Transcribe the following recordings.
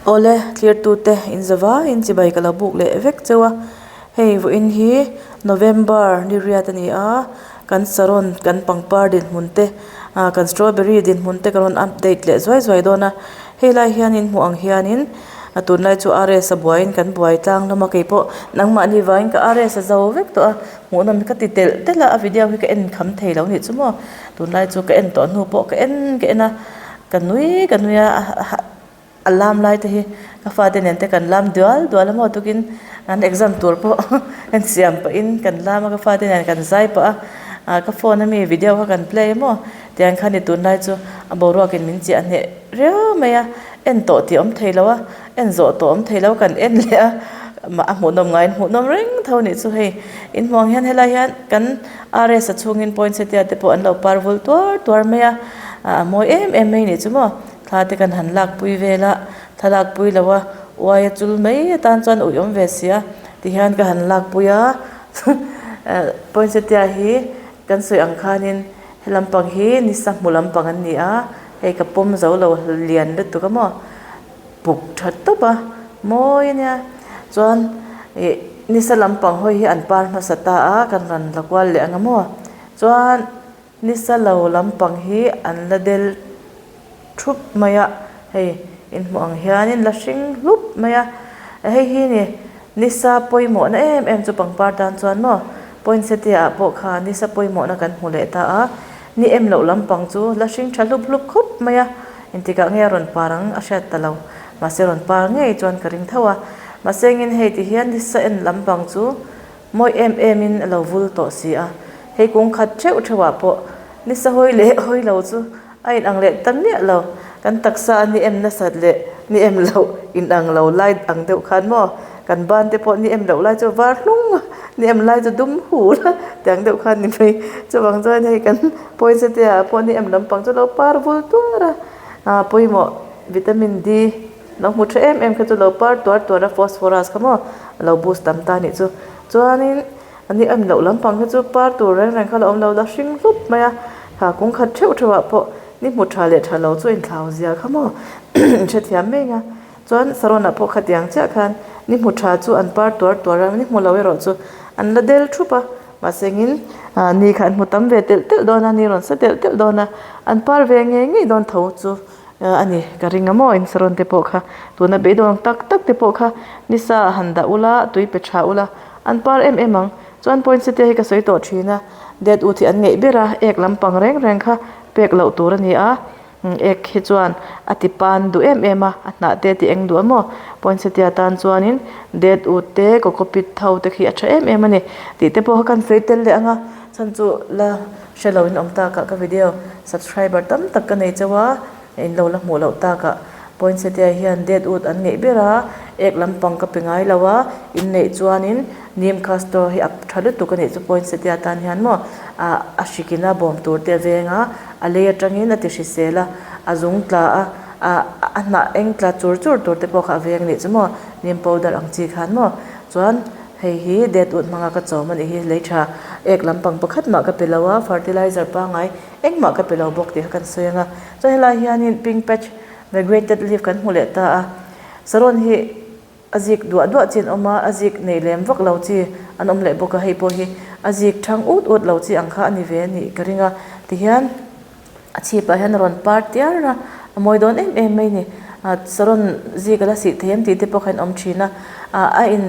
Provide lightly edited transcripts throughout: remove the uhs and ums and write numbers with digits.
Awle thlirtute in zavaiin chibai ka lo buk leh vek cheu a hei vawiin hi November ni riat a ni a kan saron kan pangpar dinhmun te ah kan strawberry dinhmun te ka rawn update leh zuai zuai dawn a helai hianin hmuh ang hianin a tunlai chu R S a buaiin kan buai tlang hlawm a keipawh nangmahni vangin ka R S a zo vek tawh a hmuhnawm hi ka ti telh telh a a video hi ka en kham thei lo nih chu maw tunlai chu ka en tawh hnu pawh ka en ka en a ka nui ka nui a a lam lai te hi ka fate nen te kan lam dual dual a maw tukin an exam tur pawh en siam pahin kan lam a ka fate nen kan zai pah a ah ka phone ami video kha kan play a maw tiang khan ni tunlai chu a boruak in min chiah hneh riau mai a en tawh tih awm thei lo a en zawh tawh awm thei lo kan en leh a a hmuhnawm ngaiin hmuhnawm reng tho a nih chu hei inhmuh ang hian helai hian kan R S a chhungin poinsettia te pawh an lo par vul tuar tuar mai a ah a mawi em em mai a nih chu maw. Thla te kan han lakpui vel a, thla lakpui lo a uai a chul mai atan chuan ui awm ve si a tihian ka han lakpui a poinsettia hi kan sawi ang khanin he lampang hi nisa hmu lampang an ni a hei ka pawm zo lo lian lutuk a maw puk tha tawp a mawi a nia chuan ih nisa lampang hawi hi an par hmasa ta a kan rawn la kual leh ang a maw chuan. Nisa lo lampang hi an la del thup mai a, hei inhmuh ang hianin la hring hlup mai a, hei hi ni nisa pawimawhna em em chu pangpar tan chuan maw poinsettia ah pawh kha nisa pawimawhna kan hmu leh ta a, ni em loh lampang chu la hring tha hlup hlup khawp mai a, engtikah nge a rawn par ang a hriat ta lo, mahse rawn par ngei chuan ka ring tho a, mahse engin hei ti hian nisa en lampang chu. Mawi em em in a lo vul tawh si a, hei kung khat theuh theuh ah pawh nisa hawi leh hawi lo chu a in ang leh ta miah lo, kan taksa a ni em nasat leh ni em loh in ang lo lai ang deuh khan maw kan ban te pawh ni em loh lai chu var hlung a, ni em lai chu dum hul a tiang deuh khan ni mai, chuvang chuan hei kan poinsettia ah pawh ni em lampang chu lo par vul tuar a, ah pawimawh vitamin D. Lo hmu tha em em kha chu lo par tuar tuar a phosphorus kha maw a lo boost tam ta anih chu. Chuanin a ni em loh lampang kha chu par tur reng reng kha la awm lo la hring hlup mai a, kha kung khat theuh theuh ah pawh ni hmu tha leh tha lo chu a inthlau zia kha maw inhrethiam mai ang a. Chuan saron ah pawh khatiang chiah khan ni hmu tha chu an par tuar tuar a, ni hmu lo erawh chu an la del thup a, mahse engin ni kha an hmu tam ve telh telh dawn a, ni rawn sa telh telh dawn a, an par ve ngei ngei dawn tho chu. A ni, ka ring a maw in saron te pawh kha tuna beidawng tak tak te pawh kha nisa ah han dah ula tui pe tha ula an par em em ang. Chuan poinsettia hi ka sawi tawh thin a, dead wood hi an ngeih ber a, ek lampang reng reng kha pek loh tur a ni a, ek hi chuan a ti pan duh em em a, a hnah te a ti eng duh a maw poinsettia tan chuanin dead wood te cocopeat tho te khi a tha em em a ni tih te pawh kha kan sawi tel leh ang a, chhan chu la. Hre lo in awm tak ah ka video subscriber tam tak ka nei chauh a, in lo la hmuh loh tak ah poinsettia hian dead wood an ngeih ber a, ek lampang ka pe ngai lo a, in neih chuan in neem castor hi a tha lutuk a nih chu poinsettia tan hian maw ah a hrik in a bawm tur te a veng a, a lei atangin a ti hrisel a, a zung tla a, ah a hnah eng tla chur chur tur te pawh kha a veng a nih chu maw neem powder ang chi khan maw chuan. Hei hi dead wood hmanga ka chawm a nih hi lei tha ek lampang pakhat mah ka pe lo a fertilizer pangai engmah ka pe lo bawk tih kha kan sawi ang a chuan helai hianin pink patch variegated leaf kan hmu leh ta a saron hi a zik duah duah chi an awm a a zik nei lem vak lo chi an awm leh bawk a hei pawh hi a zik thang ut ut lo chi ang kha a ni ve a nih ka ring a tihian. A chhipah hian a rawn par tiar a, a mawi dawn em em mai a ni. Ah saron zik a la sih thei em tih te pawh kha in awm thin a, ah a in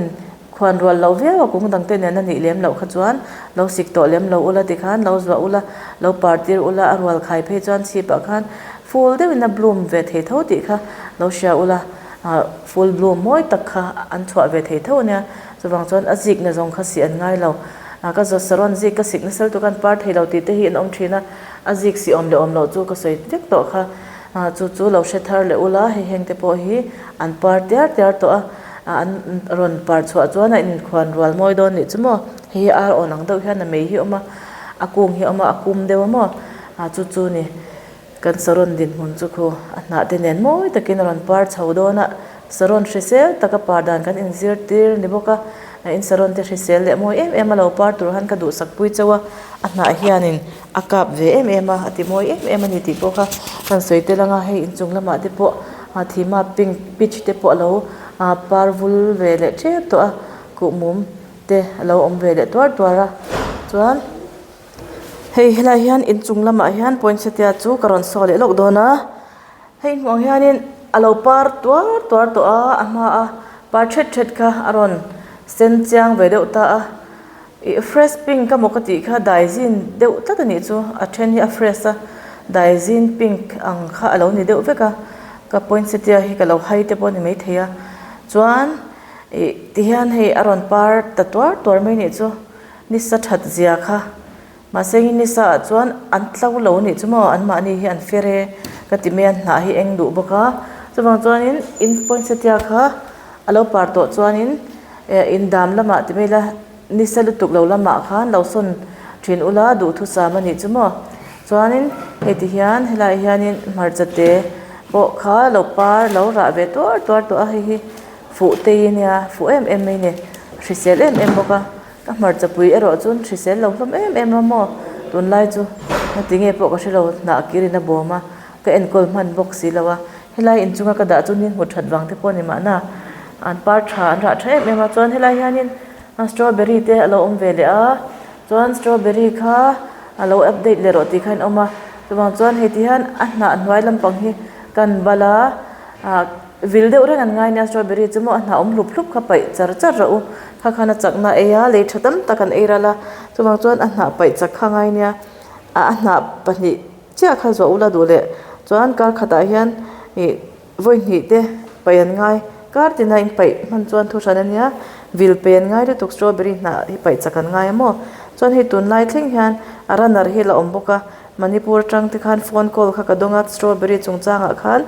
khuan rual lo viau a kung dang te nen a nih lem loh kha chuan lo sik tawh lem lo ula tikhan lo zuah ula, lo par tir ula a rual khai phei chuan chhipah khan full deuhin a bloom ve thei tho tih kha lo hria ula, ah full bloom mawi tak kha an chhuah ve thei tho a nia, chuvang chuan a zik na zawng kha sih an ngai lo. Ah ka zawt saron zik ka sik nasal tu khan par thei lo tih te hi an awm thin a. A zik si awm leh awm loh chu ka sawi vek tawh kha, chu chu lo hre thar leh ula, hei heng te pawh hi an par tiar tiar tawh a, an rawn par chhuah chuan a inkhuan rual mawi dawn nih chu maw, hei hi ar awn ang deuh hian a mei hi a awm a, a kung hi a awm a, a kum deuh a maw, chu chu ni kan saron dinhmun chu khu a hnah te nen mawi takin a rawn par chho dawn a, saron hrisel taka par dan kan inzirtir ni bawk a. A in saron te hrisel leh mawi em em a lo par tur han ka duhsak pui chauh a, a hnah hianin a kap ve em em a, a ti mawi em em a ni tih pawh kha kan sawi tel ang a, hei inchung lamah te pawh Ah thima pink peach te pawh alo ah par vul ve leh tep tawh a kuhmum te alo awm ve leh tuar tuar a chuan hei helaiah hian inchung lamah hian poinsettia chu ka rawn saw leh lawk dawn a hei hmuh ang hianin alo par tuar tuar tawh a a hma a par thet thet kha a rawn sen chiang ve deuh ta a ih fresh pink emaw ka tih kha daizin deuh tlat a nih chu a then hi a fresh a daizin pink ang kha alo ni deuh vek a ka poinsettia hi ka lo hai te pawh a ni maithei a chuan ih tihian hei a rawn par ta tuar tuar mai a nih chu nisa that zia kha mahse hi nisa ah chuan an tlo lo a nih chu maw anmahni hi an fer e ka ti mai a hnah hi eng duh bawk a chuvang chuanin in poinsettia kha a lo par tawh chuanin eh in dam lamah ti mai ila nisa lutuk lo lamah khan lo sawn thin ula duhthusam a nih chu maw chuanin hei ti hian helaiah hianin hmarcha te pawh kha lo par lo rah ve tuar tuar tawh a hei hi fuh tei a nia fuh em em mai a ni hrisel em em bawk a. Ka hmarcha pui erawh chuan hrisel lo hlawm em em a maw? Tunlai chu ngatinge pawh ka hrelo hnah kir in a bawm a, ka enkawl hman bawk si lo a. Helai inchunga ka dah chu ni hmu that vang te pawh a ni mahna an par tha an rah tha em em a, chuan helai hianin strawberry te a lo awm ve leh a, chuan strawberry kha a lo update leh rawh tih kha in awm a, chuvang chuan hei ti hian a hnah hnuai lampang hi kan bal a ah. Vil deuh reng an ngai nia strawberry chu maw a hnah awm hlup hlup kha paih char char rawh u kha khan a chakna a ei a lei tha tam tak an ei ral a chuvang chuan a hnah paih chak kha ngai nia a a hnah pahnih chiah kha zuah ula duh leh chuan kar khatah hian ih vawi hnih te paih an ngai kar tina in paih hman chuan thu hran a nia vil pe an ngai lutuk strawberry hnah hi paih chak an ngai a maw chuan hei tunlai thleng hian a runner hi a la awm bawk a. Manipur atang te khan phone call kha ka dawng a strawberry chungchangah khan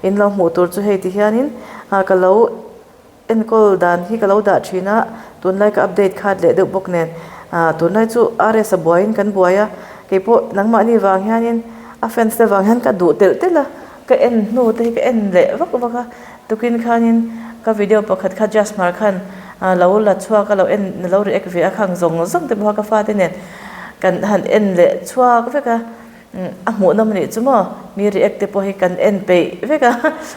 in lo hmuh tur chu hei ti hianin ah ka lo enkawl dan hi ka lo dah thin a tunlai ka update khat leh deuh bawk nen ah tunlai chu R S a buaiin kan buai a keipawh nangmahni vang hianin a fans te vang hian ka duh telh telh a ka en hnu te hi ka en leh vak vak a tukin khanin ka video pakhat kha just hmar khan ah lo la chhuak a lo en lo react ve a khang zawng zawng te pawh kha ka fate nen kan han en leh chhuak vek a a hmuhnawm anih chu maw mi react te pawh hi kan en peih vek a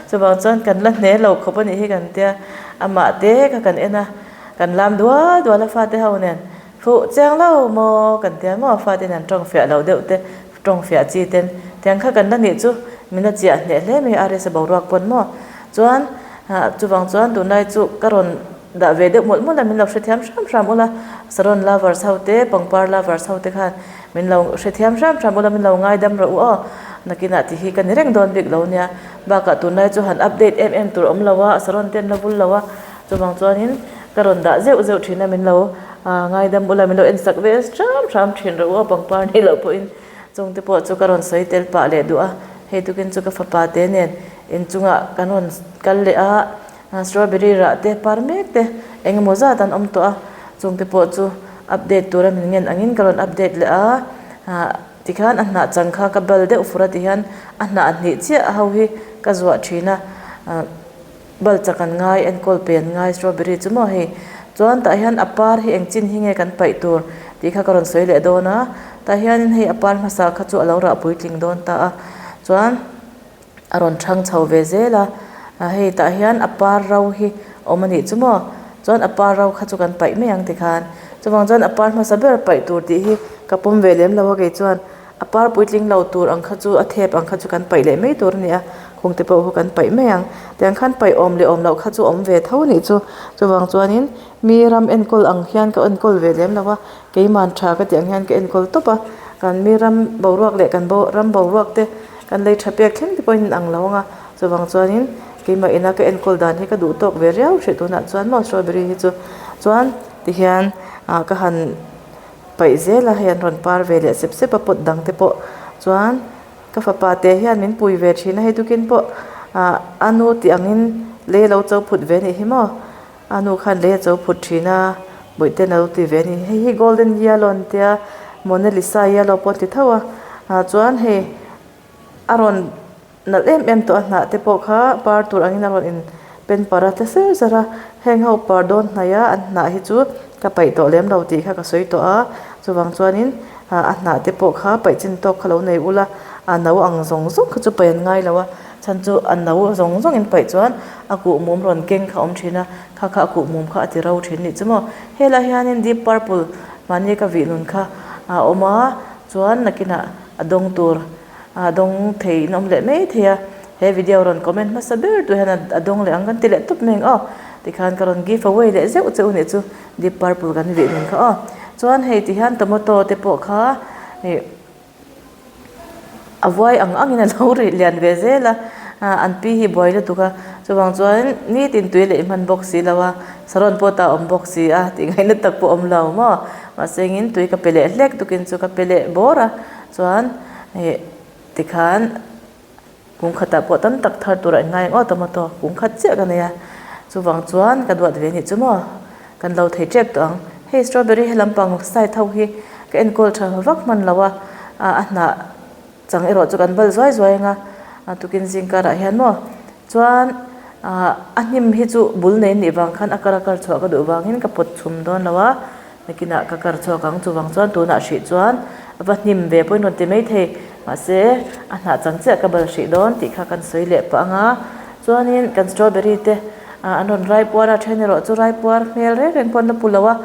chuvang chuan kan la hne lo khawp anih hi kan tia amah te kha kan en a kan lam dual dual a fate ho nen Fuh chiang lo maw kan tia maw fate in an tawng fiah lo deuh te tawng fiah chi ten tiang kha kan la nih chu min la chiah hneh hle mai a rsa boruak pawn maw chuan chuvang chuan tunlai chu ka rawn dah ve deuh mawlh mawlh a min lo hrethiam hram hram ula saron lovers ho te pangpar lovers ho te khan min lo hrethiam hram hram ula min lo ngaidam rawh u aw nakinah ti hi ka ni reng dawn bik lo nia bakah tunlai chu han update em em tur awm lo a saron te an la vul lo a. Chuvang chuanin ka rawn dah zeuh zeuh thin a min lo ngaidam ula min lo en sak ve hram hram thin rawh u a pangpar ni loh pawhin chung te pawh chu ka rawn sawi tel pah leh duh a hei tukin chu ka fapa te nen inchungah kan rawn kal leh a strawberry rah te par mek te eng emaw zat an awm tawh a chung te pawh chu update tura min ngen angin ka rawn update leh a ah tikhian a hnah chang kha ka bal deuh fur a tihian a hnah hnih chiah ho hi ka zuah thin a ah. Bal chak an ngai, enkawl pe an ngai strawberry chu maw hei. Chuan tah hian a par hi eng chin hi nge kan paih tur tih kha ka rawn sawi leh dawn a. Tah hianin hei a par hmasa kha chu a lo rah puitling dawn ta a. Chuan a rawn thang chho ve zel a. Hei tah hian a par ro hi awm a nih chu maw. Chuan a par ro kha chu kan paih mai ang tikhan. Chuvang chuan a par hmasa ber paih tur tih hi ka pawm ve lem lo a kei chuan. A par puitling lo tur ang kha chu a thep ang kha chu kan paih leh mai tur a ni a, khung te pawh khu kan paih mai ang. Tiang khan paih awm leh awm loh kha chu awm ve tho a nih chu. Chuvang chuanin mi ram enkawl ang hian ka enkawl ve lem lo a, keiman tha ka tih ang hian ka enkawl tawp a, kan mi ram boruak leh kan bo ram boruak te kan lei tha pek thleng te pawhin in ang lo ang a, chuvang chuanin keimah ina ka enkawl dan hi ka duh tawk ve riau hrih tunah chuan maw strawberry hi chu chuan tihian ah ka han. Paih zel a hei an rawn par ve leh sep sep a pot dang te pawh chuan ka fapa te hian min pui ve thin a hei tukin pawh ah a nu tih angin lei alo cho phut ve anih hi maw a nu khan lei a cho phut thin a bawihten alo ti ve a ni hei hi golden yellow an tia monalisa yellow pawh an ti tho a ah chuan hei a rawn. Nalh em em tawh a hnah te pawh kha par tur angin a rawn in pen par a tle ser ser a heng ho par dawn hnaih a an hnah hi chu ka paih tawh lem lo tih kha ka sawi tawh a chuvang chuanin ah a hnah te pawh kha paih chin tawk kha lo nei ula a no ang zawng zawng kha chu paih an ngai lo a. Chhan chu a no zawng zawng in paih chuan a kuhmum rawn keng kha a awm thin a, kha kha a kuhmum kha a ti ro thin nih chu maw. Helai hianin deep purple mahni ka vih nun kha a awm a, chuan nakinah a dawng tur a dawng thei in awm leh mai thei a. He video rawn comment hmasa ber tur hian a dawng leh ang kan ti leh tawp mai ang aw. Tikhan ka rawn give away leh zeuh cheu nih chu deep purple kan vih nun kha aw. Chuan hei ti hian tomato te pawh kha ih a vuai ang ang in a lo rih lian ve zel a, an pi hi buai lutuk a, chuvang chuan nitin tui leh hman bawk si lo a, saron pawh tah a awm bawk si a tih ngaihna tak pawh a awm lo maw. Mahse engin tui ka pe leh hlek tukin chu ka pe leh bawr a, chuan ih tikhan. Kung khatah pawh tam tak thar turah in ngai ang aw tomato kung khat chiah ka nei a, chuvang chuan ka duat ve nih chu maw kan lo thei tep tawh ang. Hei strawberry he lampang side ho hi ka enkawl tha vak hman lo a, a hnah chang erawh chu kan bal zuai zuai ang a, tukin zing karah hian maw chuan a hnim hi chu bul nei nih vang khan a kar a kar chhuah ka duh vangin ka pawt chhum dawn lo a. Nakinah ka kar chhuak ang, chuvang chuan tunah hrih chuan a va hnim ve pawhin rawn ti mai thei. Mahse, a hnah chang chiah ka bal hrih dawn tih kha kan sawi leh pah ang a. Chuanin kan strawberry te an rawn rai puar a, then erawh chu rai puar hmel reng reng pawh an la pu lo a.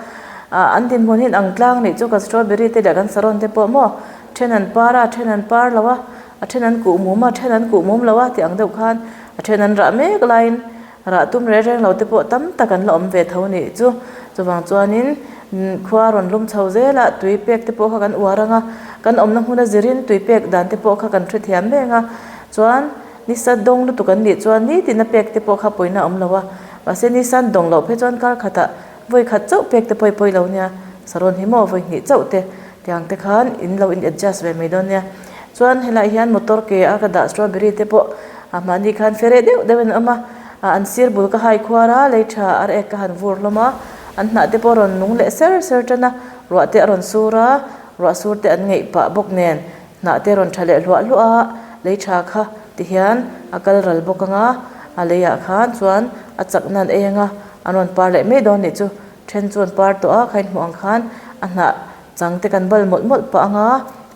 An dinhmun hi an ang tlang nih chu kan strawberry te leh kan saron te pawh maw then an par a, then an par lo a, a then an kuh mum a, then an kuh mum lo a tih ang deuh khan a then an rah mek laiin Rah tum reng reng lo te pawh tam tak an la awm ve tho nih chu. Chuvang chuanin khua rawn lum chho zel a, tui pek te pawh kha kan uar ang a, kan awmna hmuna zirin tui pek dan te pawh kha kan hrethiam reng a. Chuan nisa dawng lutuk an nih chuan nitin a pek te pawh kha pawina a awm lo a, mahse nisa an dawng loh phei chuan kar khatah vawi khat chauh pek te pawh i pawi lo nia, sarawn hi maw vawi hnih chauh te tiang te khan in lo in adjust ve mai dawn nia. Chuan helaiah hian motor ke a ka dah strawberry te pawh a mahni khan fere deuh deuh in an awm a, ah an sir bul ka hai khuar a, lei tha ar ek ka han vur hlawm a, an hnah te pawh a rawn nung leh ser ser tan a, ruah te a rawn sur a, ruah sur te an ngeih pah bawk nen hnah te a rawn tha leh hluah hluah a, lei tha kha ti hian a kal ral bawk ang a, a lei ah khan chuan a chakna an ei ang a, an rawn par leh mai dawn nih chu, then chu an par tawh a, kha in hmuh ang khan a hnah chang te kan bal mawlh mawlh pah ang a,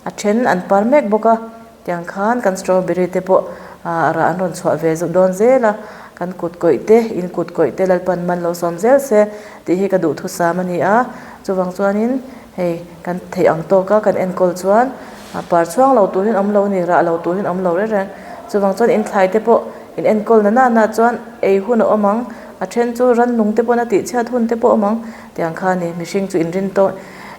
a then an par mek bawk a. Tiang khan kan strawberry te pawh ah rah an rawn chhuah ve zeuh dawn zel a, kan kut kawih te, in kut kawih te Lalpan man lo sawm zel se tih hi ka duhthusam a ni a. Chuvang chuanin hei kan theih ang tawka kan enkawl chuan par chhuang lo tur hian awm lo a ni, rah lo tur hian awm lo reng reng. Chuvang chuan in thlai te pawh in enkawl na na chuan ei hun a awm ang, a then chu rannung te pawn a tihchhiat hun te pawh a awm ang tiang kha a ni. Mihring chu inrin tawn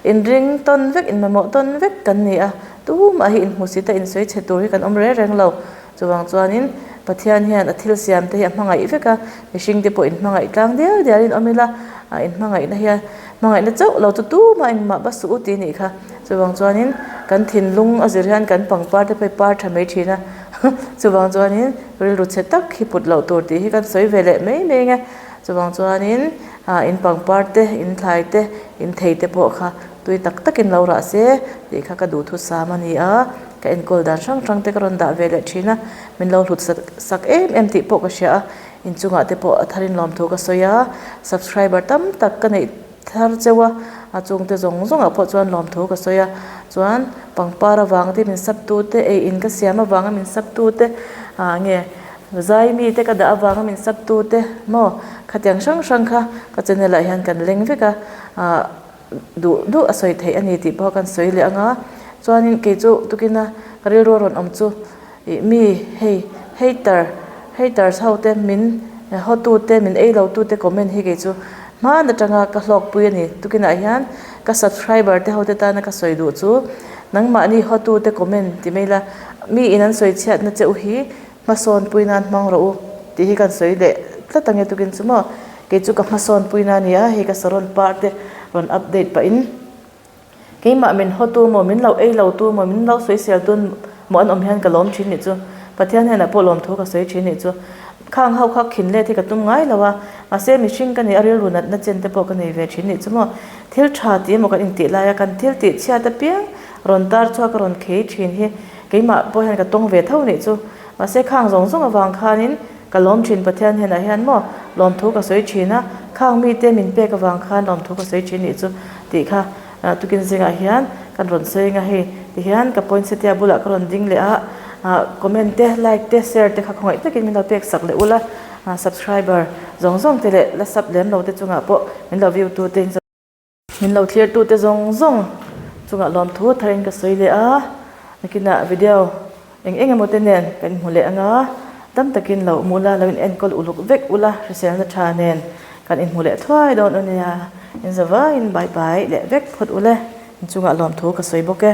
inring tawn vek, inmamawh tawn vek kan ni a. Tumah hi inhmusit a insawi chhe tur hi kan awm reng reng lo. Chuvang chuanin Pathian hian a thil siam te hi a hmangaih vek a, mihring te pawh inhmangaih tlang dial dialin awm ila, a inhmangaihna hian hmangaihna chauh lo chu tumah engmah ba suh u tih nih kha. Chuvang chuanin kan thinlung a zir hian kan pangpar te pawh hi par tha mai thin a, chuvang chuanin rilru chhe tak hi put loh tur tih hi kan sawi ve leh mai mai ang e. Chuvang chuanin in pangpar te, in thlai te, in thei te pawh kha Tui tak takin lo rah se tih kha ka duhthusam a ni a, ka enkawl dan hrang hrang te ka rawn dah ve leh thin a, min lo hlut sak sak em em tih pawh ka hria a, inchungah te pawh a tharin lawmthu ka sawi a, subscriber tam tak ka neih thar cheu a, a chungte zawng zawngah pawh chuan lawmthu ka sawi a, chuan pangpar avang te min sub tu te, ei in ka siam avanga min sub tu te, ah nge zai mi te ka dah avanga min sub tu te maw khatiang hrang hrang kha ka channel ah hian kan leng vek a, ah. Duh duh a sawi theih a ni tih pawh kan sawi leh ang a, chuanin kei chu tukina ka rilru a rawn awm chu ih mi hei hater haters ho te min hawtu te min ei lo tu te comment hi kei chu hman atanga ka hlawkpui a ni. Tukinah hian ka subscriber te ho te tana ka sawi duh chu nangmahni hawtu te comment ti mai ila mi in an sawi chhiatna che u hi Hmasawn pui nan hmang rawh u tih hi kan sawi leh tlat ang e tukin chu maw. Kei chu ka hmasawn pui na nia hei ka saron par te rawn update pahin keimah min hawtu maw min lo ei lo tu maw min lo sawisel tu maw an awm hian ka lawm thin nih chu. Pathian hnenah pawh lawmthu ka sawi thin nih chu. Khang ho kha khin let hi ka tum ngai lo a, mahse mihring ka nih a rilru natna chen te pawh ka nei ve thin nih chu maw. Thil tha tih emaw kan intih laia kan thil tih chhiat apiang rawn tar chhuak a rawn khei thin hi Keimah pawh hian ka tawng ve tho nih chu. Mahse khang zawng zawng avang khanin ka lawm thin Pathian hnenah hian maw lawmthu ka sawi thin a, khang mite min pek avang khan lawmthu ka sawi thin nih chu tih kha tukin zingah hian kan rawn sawi anga hei tihian ka poinsettia bulah ka rawn ding leh a. Ah comment te like te share te kha khawngaih takin min lo pek sak leh ula ah subscriber zawng zawng te leh la sub lem lo te chungah pawh min lo view tu te min lo thlir tu te zawng zawng chungah lawmthu tharin ka sawi leh a nakinah video eng eng emaw te nen kan inhmu leh anga tam takin lo awm ula lo in enkawl uluk vek ula hriselna tha nen kan inhmu leh thuai dawn a nia inzavaiin bye bye leh vek phawt ule inchungah lawmthu ka sawi bawk e.